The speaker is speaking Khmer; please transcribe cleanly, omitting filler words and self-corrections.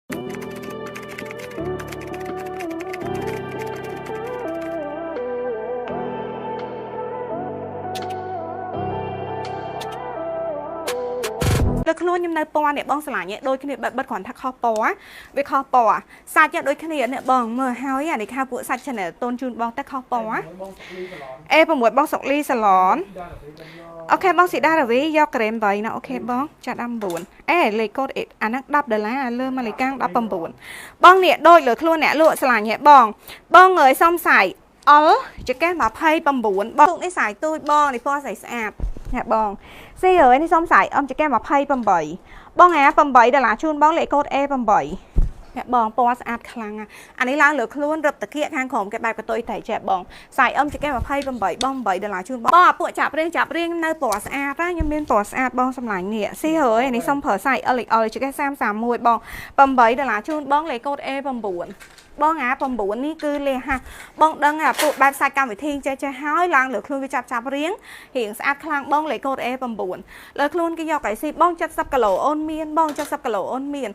លើខ្លួនខ្ញុំនៅពណ៌នេះបងស្រឡាញ់ដូចគ្នាបិទបិទគ្រាន់ថាខុសពណ៌វាខុសពណ៌សាច់ដូចគ្នានេះបងមើលហើយអានេះខាពួកសាច់ channel តូនជូនបងតែខុសពណ៌ បងសុកលីសាឡន A6 បងសុកលីសាឡន ដល់ទៅវិញយក OK បងស៊ីដារវីយកក្រែម8ណា OK បងចាត់19អេលេខកូដអាហ្នឹង10ដុល្លារលើម៉ាលីកាំង19បងនេះដូចលើខ្លួនអ្នកលក់ស្រឡាញ់ហ៎បងបងអើយសុំសាយអល់ចកេះ29បងទូកនេះសាយទូចបងនេះពណ៌ស្អីស្អាតណាបងស៊ីអើយនេះសុំសាយអមចកេះ28បងអា8ដុល្លារជូនបងលេខកូដ A8 អ្នកបងពណ៌ស្អាតខ្លាំងណាស់អានេះឡើងលើខ្លួនរឹបតាគៀកខាងក្រោមគេបែបកតុយតែចេះបងសាយអឹមចកេះ28បង8ដុល្លារជូនបងបងអាពួកចាប់រៀងចាប់រៀងនៅពណ៌ស្អាតណាខ្ញុំមានពណ៌ស្អាតបងសម្លាញ់នេះស៊ីហើយអានេះសុំប្រើសាយ L XL ចកេះ31បង8ដុល្លារជូនបងលេខកូដ A9 បងអា9នេះគឺលះហាបងដឹងអាពួកបែបសាច់កម្មវិធីចេះចេះហើយឡើងលើខ្លួនវាចាប់ចាប់រៀងរៀងស្អាតខ្លាំងបងលេខកូដ A9 លើខ្លួនគេយកកៃស៊ីបង70គីឡូអូនមានបង70គីឡូអូនមាន។